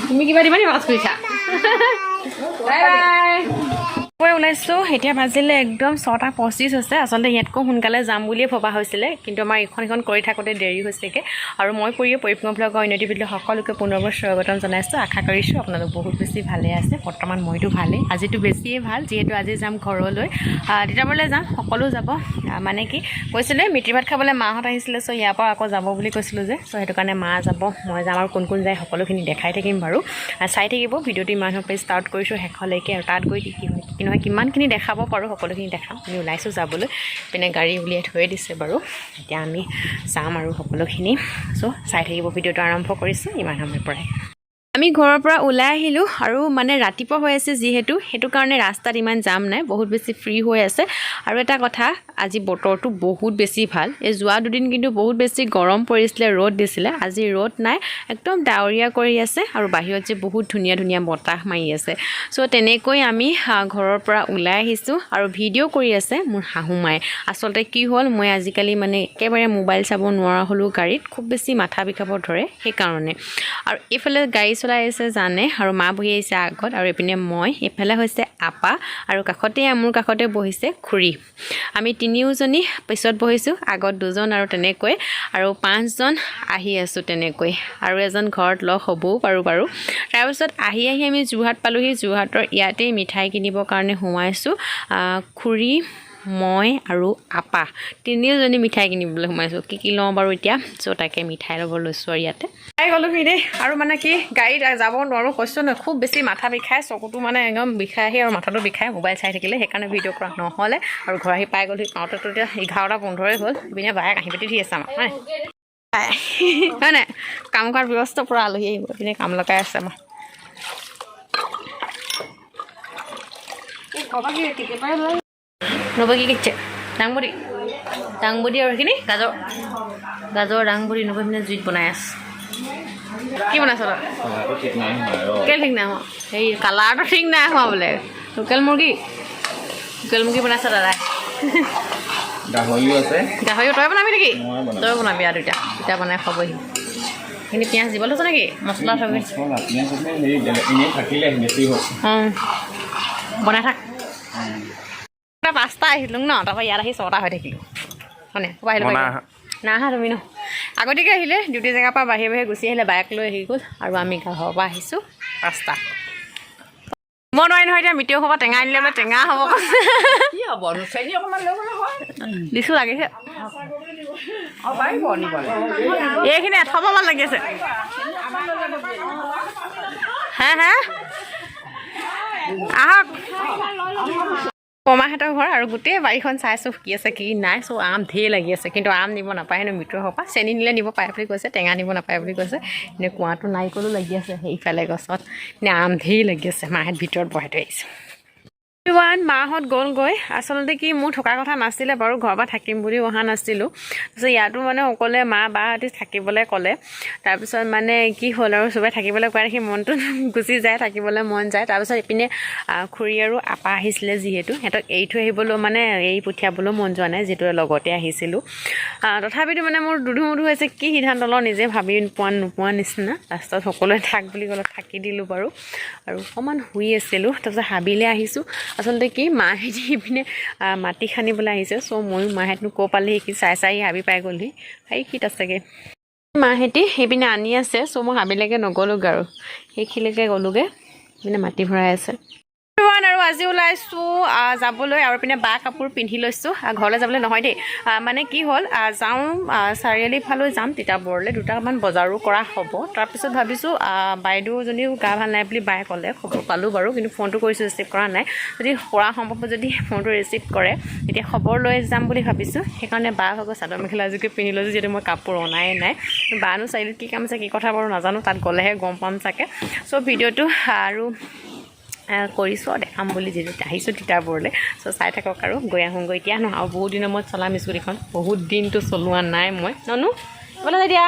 তুমি কিবা দিবা নি? বাকচ খুলিছা। Bye bye. মই ওলাইছোঁ। এতিয়া বাজিলে একদম 6টা 25 হৈছে। আচলতে ইয়াতকৈ সোনকালে যাম বুলিয়ে ভবা হৈছিলে, কিন্তু আমাৰ ইখন সিখন কৰি থাকোঁতে দেৰি হৈছেগৈ। আৰু মই পৰিয়ে পৰিভ্ৰম ব্লগৰ অন্য এটি ভিডিঅ' সকলোকে পুনৰবাৰ স্বাগতম জনাইছোঁ। আশা কৰিছোঁ আপোনালোক বহুত বেছি ভালে আছে। বৰ্তমান মইতো ভালেই, আজিতো বেছিয়ে ভাল, যিহেতু আজি যাম ঘৰলৈ, তিতাবৰলৈ যাম। সকলো যাব। মানে কি কৈছিলে, মিতিৰ ভাত খাবলৈ মাহঁত আহিছিলে, চ' ইয়াৰ পৰা আকৌ যাব বুলি কৈছিলোঁ যে, চ' সেইটো কাৰণে মা যাব, মই যাম আৰু কোন কোন যায় সকলোখিনি দেখাই থাকিম বাৰু। চাই থাকিব ভিডিঅ'টো। ইমান সময় ষ্টাৰ্ট কৰিছোঁ শেষলৈকে আৰু তাত গৈ কি কি হয়, কি নহয়, কিমানখিনি দেখাব পাৰোঁ, সকলোখিনি দেখাম। আমি ওলাইছোঁ যাবলৈ পিনে, গাড়ী উলিয়াই থৈ দিছে বাৰু। এতিয়া আমি যাম আৰু সকলোখিনি। চ' চাই থাকিব, ভিডিঅ'টো আৰম্ভ কৰিছোঁ ইমান সময়ৰ পৰাই। আমি ঘৰৰ পৰা ওলাই আহিলোঁ আৰু মানে ৰাতিপুৱা হৈ আছে যিহেতু, সেইটো কাৰণে ৰাস্তাত ইমান জাম নাই, বহুত বেছি ফ্ৰী হৈ আছে। আৰু এটা কথা, আজি বতৰটো বহুত বেছি ভাল। এই যোৱা দুদিন কিন্তু বহুত বেছি গৰম পৰিছিলে, ৰ'দ দিছিলে। আজি ৰ'দ নাই, একদম ডাৱৰীয়া কৰি আছে আৰু বাহিৰত যে বহুত ধুনীয়া ধুনীয়া বতাহ মাৰি আছে। চ' তেনেকৈ আমি ঘৰৰ পৰা ওলাই আহিছোঁ আৰু ভিডিঅ' কৰি আছে মোৰ শাহু মায়ে। আচলতে কি হ'ল, মই আজিকালি মানে একেবাৰে মোবাইল চাব নোৱাৰা হ'লোঁ গাড়ীত, খুব বেছি মাথা বিষাব ধৰে সেইকাৰণে। আৰু এইফালে গাড়ী চলাই আছে জানে আৰু মা বহি আহিছে আগত আৰু এইপিনে মই, এইফালে হৈছে আপা আৰু কাষতে মোৰ কাষতে বহিছে খুৰী। আমি তিনিওজনী পিছত বহিছোঁ, আগত দুজন আৰু তেনেকৈ আৰু পাঁচজন আহি আছোঁ তেনেকৈ। আৰু এজন ঘৰত লগ হ'বও পাৰোঁ বাৰু। তাৰপিছত আহি আহি আমি যোৰহাট পালোহি। যোৰহাটৰ ইয়াতেই মিঠাই কিনিবৰ কাৰণে সোমাইছোঁ। খুৰী, মই আৰু আপা তিনিওজনী মিঠাই কিনিবলৈ সোমাইছোঁ। কি কি লওঁ বাৰু এতিয়া। চ' তাকে মিঠাই ল'ব লৈছোঁ আৰু ইয়াতে পাই গ'লোহি দেই। আৰু মানে কি, গাড়ীত যাব নোৱাৰোঁ কৈছোঁ ন, খুব বেছি মাথা বিষাই, চকুটো মানে একদম বিষাই আহি আৰু মাথাটো বিষাই মোবাইল চাই থাকিলে, সেইকাৰণে ভিডিঅ' কৰা নহ'লে। আৰু ঘৰ আহি পাই গ'লোহি। পাওঁতেতো এতিয়া 11টা 15ই হ'ল। ইপিনে বায়ে কাঁহী পাতি ধুই আছে আমাৰ, হয় হয় নাই, কাম কৰাত ব্যস্ত পূৰা। আলহী আহিব, ইপিনে কাম লগাই আছে আমাৰ। নবৌ কি কিছে? দাংবডি, দাংবডি আৰু সেইখিনি গাজৰ, গাজৰ দাংবডি। নবৌ পিনে জুইত বনাই আছে। কি বনাইছ তই? ঠিক নাই হোৱা ৰ। কেলে ঠিক নাই হোৱা? সেই কালাৰটো ঠিক নাই হোৱা বোলে। লোকেল মুৰ্গী, লোকেল মুৰ্গী বনাইছে দাদাই। গাহৰিও আছে। গাহৰি তই বনাবি নেকি? মই বনাম। তই বনাবি আৰু দুইটা দুটা বনাই খাবহি। সেইখিনি পিঁয়াজ দিব লৈছ নেকি? মছলা থবি। মছলা, পিঁয়াজ আছে, হেৰি এনেই থাকিলে বেছি হ'ল। বনাই থাক। পাঁচটা আহিলোঁ ন, তাৰপৰা ইয়াত আহি ছটা হৈ থাকিলোঁ। হয়নে? ক'ৰপৰা আহিলোঁ? মই নাই অহা। নাই আহা তুমি ন? আগতীয়াকৈ আহিলে, ডিউটি জেগাৰ পৰা বাহিৰে বাহিৰে গুচি আহিলে, বাইক লৈ আহি গ'ল। আৰু আমি ঘৰৰ পৰা আহিছোঁ পাঁচটা। মই নোৱাৰি নহয় এতিয়া। মিতিৰৰ ঘৰৰ পৰা টেঙা আনিলে বোলে টেঙা হ'ব। কি হ'ব নো, চেনি অকণমান লৈ গ'লে হয়। দিছোঁ, লাগিছে। অঁ, পাৰিব নিবলৈ। এইখিনি এথোপামান লাগি আছে। হে হে, আহক। বৰমাহঁতৰ ঘৰ আৰু গোটেই বাৰীখন চাইছোঁ, কি আছে কি নাই। চ' আম ঢেৰ লাগি আছে, কিন্তু আম নিব নাপায় হেনো মিতিৰৰ ঘৰৰ পৰা। চেনি নিলে নিব পাৰে বুলি কৈছে, টেঙা নিব নাপায় বুলি কৈছে। এনে কুঁৱাটো নাৰিকলো লাগি আছে সেইফালে গছত। এনে আম ঢেৰ লাগি আছে। মাহঁত ভিতৰত বহাই থৈ আহিছোঁ। ওৱান মাহঁত গ'লগৈ। আচলতে কি, মোৰ থকা কথা নাছিলে বাৰু, ঘৰৰ পৰা থাকিম বুলিও অহা নাছিলোঁ। তাৰপিছত ইয়াতো মানে অকলে মা বাহঁতি থাকিবলৈ ক'লে। তাৰপিছত মানে কি হ'ল আৰু চবে থাকিবলৈ কোৱা দেখি মনটো গুচি যায়, থাকিবলৈ মন যায়। তাৰপিছত ইপিনে খুৰী আৰু আপা আহিছিলে যিহেতু, সিহঁতক এৰি থৈ আহিবলৈ মানে এৰি পঠিয়াবলৈও মন যোৱা নাই, যিহেতু লগতে আহিছিলোঁ। তথাপিতো মানে মোৰ দুধু মুধু হৈছে, কি সিদ্ধান্ত লওঁ নিজে ভাবি পোৱা নোপোৱা নিচিনা। লাষ্টত সকলোৱে থাক বুলি ক'লে থাকি দিলোঁ বাৰু। আৰু অকণমান শুই আছিলোঁ, তাৰপিছত হাবিলৈ আহিছোঁ। আচলতে কি, মাহেঁতি ইপিনে মাটি খান্দিবলৈ আহিছে। চ' ময়ো মাহেঁতনো ক'ৰ পালেহি, কি চাই চাই হাবি পাই গ'লহি, সেইখিত আছেগৈ মাহেঁতি, সেইপিনে আনি আছে। চ' মই হাবিলৈকে নগ'লোগৈ আৰু সেইখিনিলৈকে গ'লোগৈ। ইপিনে মাটি ভৰাই আছে। আৰু আজি ওলাইছোঁ যাবলৈ আৰু পিনে বা কাপোৰ পিন্ধি লৈছোঁ। ঘৰলৈ যাবলৈ নহয় দেই। মানে কি হ'ল, যাওঁ চাৰিআলি ফালেও যাম, তিতাবৰলৈ দুটামান বজাৰো কৰা হ'ব। তাৰপিছত ভাবিছোঁ, বাইদেউজনীও গা ভাল নাই বুলি বায়ে ক'লে, খবৰ পালোঁ বাৰু, কিন্তু ফোনটো কৰিছোঁ, ৰিচিভ কৰা নাই। যদি পৰা সম্ভৱ, যদি ফোনটো ৰিচিভ কৰে তেতিয়া খবৰ লৈ যাম বুলি ভাবিছোঁ। সেইকাৰণে বা ভাগৰ চাদৰ মেখেলা এযোৰকে পিন্ধি লৈছোঁ, যিহেতু মই কাপোৰ অনাই নাই। বানো চাৰিআলিত কি কাম আছে, কি কথা বাৰু নাজানো, তাত গ'লেহে গম পাম চাগে। চ' ভিডিঅ'টো আৰু কৰিছোঁ আৰু দেখাম বুলি, যিহেতু আহিছোঁ তিতাবৰলৈ। চ' চাই থাকক আৰু গৈ আহোঁগৈ এতিয়া ন। আৰু বহুত দিনৰ মূৰত চলাম স্কুটিখন, বহুত দিনটো চলোৱা নাই মই। ননো, এইফালে যাই দিয়া,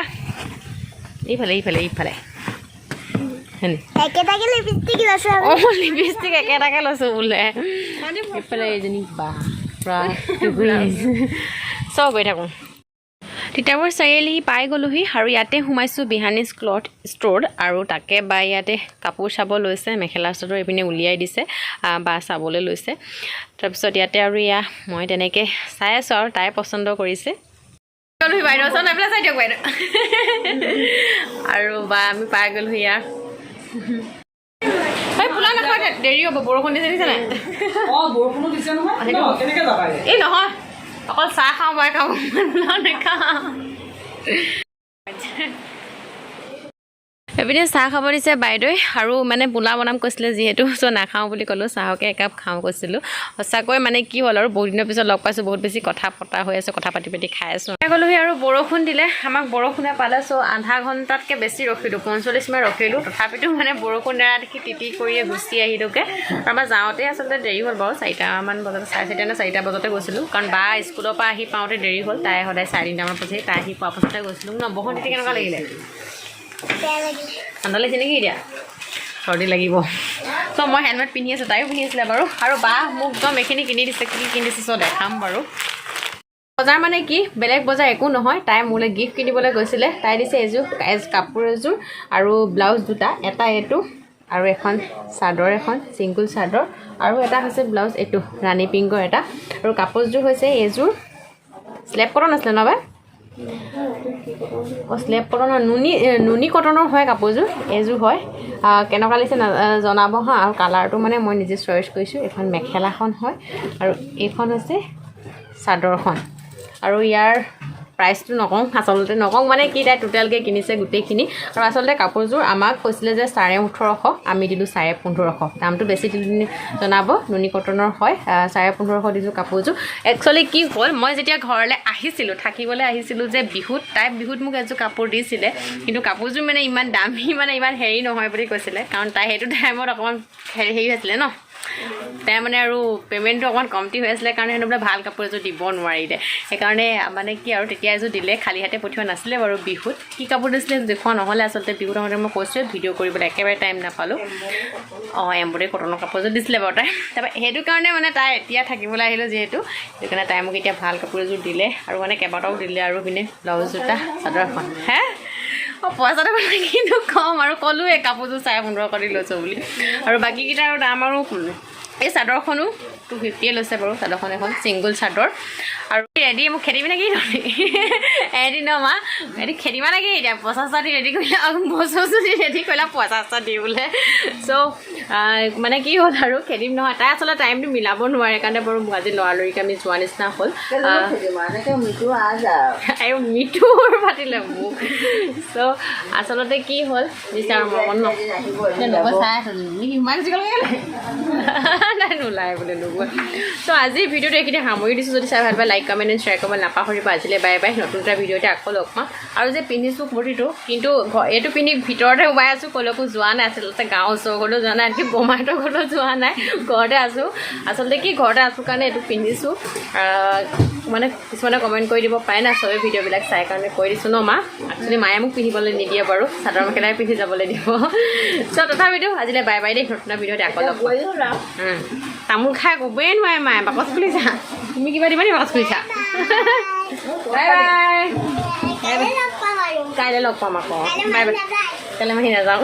এইফালে, এইফালে, এইফালে। হয়নি? একেটাকে লিপষ্টিক লৈছে। অঁ, লিপষ্টিক একেটাকে লৈছোঁ বোলে। এইফালে এইজনী বা পূৰা আহিছে। চ' গৈ থাকোঁ। তিতাবৰ চাৰিআলি পাই গ'লোহি আৰু ইয়াতে সোমাইছোঁ বিহানীজ ক্লথ ষ্ট'ৰ। আৰু তাকে বা ইয়াতে কাপোৰ চাব লৈছে, মেখেলা চাদৰ এইপিনে উলিয়াই দিছে, বা চাবলৈ লৈছে। তাৰপিছত ইয়াতে আৰু এয়া মই তেনেকৈ চাই আছোঁ আৰু তাই পচন্দ কৰিছে। গ'লোহি বাইদেউ ওচৰত, এইফালে চাই দিয়ক বাইদেউ। আৰু বা আমি পাই গ'লোহি ইয়াৰ। এই পোলাও নাখাওঁ, দেৰি হ'ব, বৰষুণ দিছে, দিছে নাই? অ, বৰষুণো দিছে নহয় ন, কেনেকে যাবা এতিয়া? এই নহয়, অকল চাহ খাওঁ, মই খাওঁ, পোলাও নাখাওঁ। এইপিনে চাহ খাব দিছে বাইদেৱে আৰু মানে পোলাও বনাম কৈছিলে যিহেতু, চ' নাখাওঁ বুলি ক'লোঁ, চাহকে একাপ খাওঁ কৈছিলোঁ। সঁচাকৈ মানে কি হ'ল আৰু বহুত দিনৰ পিছত লগ পাইছোঁ, বহুত বেছি কথা পতা হৈ আছে, কথা পাতি পাতি খাই আছোঁ। গ'লোহি আৰু বৰষুণ দিলে, আমাক বৰষুণে পালে। চ' আধা ঘণ্টাতকৈ বেছি ৰখিলোঁ, 45 মিনিট ৰখিলোঁ। তথাপিতো মানে বৰষুণ এৰা দেখি তিতি কৰিয়ে গুচি আহিলোঁগৈ। আৰু আমাৰ যাওঁতে আচলতে দেৰি হ'ল বাৰু, 4টামান বজাতে, 4:30 নে 4টা বজাতে গৈছিলোঁ, কাৰণ বা স্কুলৰ পৰা আহি পাওঁতে দেৰি হ'ল। তাই সদায় 3:30মান পাছত, তাই আহি পোৱাৰ পাছতে গৈছিলোঁ ন। বৰষুণ তেতিয়া কেনেকুৱা লাগিলে? বেয়া লাগিলে। ঠাণ্ডা লাগিছে নেকি? এতিয়া চৰ্দি লাগিব। চ' মই হেলমেট পিন্ধি আছোঁ, তাইও পিন্ধি আছিলে বাৰু। আৰু বা মোক একদম এইখিনি কিনি দিছে, কি কি কিনি দিছে চ' দেখাম বাৰু। বজাৰ মানে কি, বেলেগ বজাৰ একো নহয়, তাই মোলৈ গিফ্ট কিনিবলৈ গৈছিলে। তাই দিছে এযোৰ কাপোৰ এযোৰ আৰু ব্লাউজ দুটা, এটা এইটো আৰু এখন চাদৰ, এখন ছিংগুল চাদৰ আৰু এটা হৈছে ব্লাউজ এইটো ৰাণী পিংকৰ এটা। আৰু কাপোৰযোৰ হৈছে এইযোৰ, শ্লেব কটন আছিলে ন বা? অঁ, শ্লেব কটনৰ, নুনি কটনৰ হয় কাপোৰযোৰ, এইযোৰ হয়। কেনেকুৱা লাগিছে জনাব হা। আৰু কালাৰটো মানে মই নিজে চইচ কৰিছোঁ। এইখন মেখেলাখন হয় আৰু এইখন হৈছে চাদৰখন। আৰু ইয়াৰ প্ৰাইচটো নকওঁ, আচলতে নকওঁ, মানে কি তাই টোটেলকৈ কিনিছে গোটেইখিনি। আৰু আচলতে কাপোৰযোৰ আমাক কৈছিলে যে 1850, আমি দিলোঁ 1550। দামটো বেছি দিলোঁ জনাব। নুনি কটনৰ হয়, 1550 দিছোঁ কাপোৰযোৰ। একচুৱেলি কি হ'ল, মই যেতিয়া ঘৰলৈ আহিছিলোঁ, থাকিবলৈ আহিছিলোঁ যে বিহুত, তাই বিহুত মোক এযোৰ কাপোৰ দিছিলে, কিন্তু কাপোৰযোৰ মানে ইমান দামী, মানে ইমান হেৰি নহয় বুলি কৈছিলে, কাৰণ তাই সেইটো টাইমত অকণমান হেৰি হেৰি হৈছিলে ন, তাই মানে আৰু পে'মেণ্টটো অকণমান কমটি হৈ আছিলে কাৰণে হেনো বোলে ভাল কাপোৰ এযোৰ দিব নোৱাৰিলে। সেইকাৰণে মানে কি আৰু তেতিয়া এযোৰ দিলে, খালী হাতে পঠিওৱা নাছিলে বাৰু। বিহুত কি কাপোৰ দিছিলে দেখুওৱা নহ'লে। আচলতে বিহুত আহোঁতে মই কৈছোঁৱে, ভিডিঅ' কৰিবলৈ একেবাৰে টাইম নাপালোঁ। অঁ, এম্ব্ৰইডাৰী কটনৰ কাপোৰ এযোৰ দিছিলে বাৰু তাই। তাৰপৰা সেইটো কাৰণে মানে তাই এতিয়া থাকিবলৈ আহিলোঁ যিহেতু, সেইটো কাৰণে তাই মোক এতিয়া ভাল কাপোৰ এযোৰ দিলে আৰু মানে কেইবাটাও দিলে। আৰু পিনে ব্লাউজ দুটা, চাদৰ এখন। হে, অঁ, পইচাটো কথা কিন্তু কম আৰু ক'লোৱে কাপোৰযোৰ 1550 দি লৈছোঁ বুলি। আৰু বাকীকেইটা আৰু দাম, আৰু এই চাদৰখনো 250য়ে লৈছে বাৰু। চাদৰখন এখন ছিংগুল চাদৰ। আৰু ৰেডি, মোক খেদিবি নেকি তহঁতি এদিন ন মা? এদি খেদিবা নেকি এতিয়া? 50টা দি ৰেডি কৰিলা আৰু বস্তু দি ৰেডি কৰিলা 50টা দি বোলে। চ' মানে কি হ'ল আৰু খেদিম নহয়, তাই আচলতে টাইমটো মিলাব নোৱাৰে কাৰণে বাৰু মোক আজি লৰালৰিকৈ আমি যোৱা নিচিনা হ'ল। আৰু মিঠুৰ পাতিলে মোক। চ' আচলতে কি হ'ল দিছে আৰু মন ন চাই আছোঁ, ইমান গুচি গ'ল কেলে? নাই, নোলায় বোলে, নোগোৱা। চ' আজিৰ ভিডিঅ'টো এইখিনি সামৰি দিছোঁ। যদি চাই ভাল পায়, লাইক, কমেণ্ট এণ্ড শ্বেয়াৰ কৰিব নাপাহৰিব। আজিলৈ বাই বাই, নতুন এটা ভিডিঅ'তে আকৌ লগ পাম। আৰু যে পিন্ধিছোঁ কুৰ্তিটো, কিন্তু এইটো পিন্ধি ভিতৰতে সোমাই আছোঁ, ক'লৈকো যোৱা নাই। আচলতে গাঁৱৰ ওচৰ ঘৰলৈও যোৱা নাই, আনকি বৰমাহঁতৰ ঘৰলৈও যোৱা নাই, ঘৰতে আছোঁ। আচলতে কি ঘৰতে আছোঁ কাৰণে এইটো পিন্ধিছোঁ। মানে কিছুমানে কমেণ্ট কৰি দিব পাৰে না, চবেই ভিডিঅ'বিলাক চাই কাৰণে কৈ দিছোঁ ন মা। একচুৱেলি মায়ে মোক পিন্ধিবলৈ নিদিয়ে বাৰু, চাদৰ মেখেলাই পিন্ধি যাবলৈ দিব। চ' তথাপিতো আজিলৈ বাই বাই দেই, নতুন ভিডিঅ'তে আকৌ লগ পাম। তামোল খাই ক'বই নোৱাৰে মায়ে। বাকচ খুলিছা তুমি? কিবা দিবা নি? বাকচ খুলিছা? Bye bye. কাইলৈ লগ পাম আৰু। কাইলৈ লগ পাম আকৌ। কাইলৈ বাই বাই। মাহী নাযায়। কাইলৈ মাহী নাযাওঁ।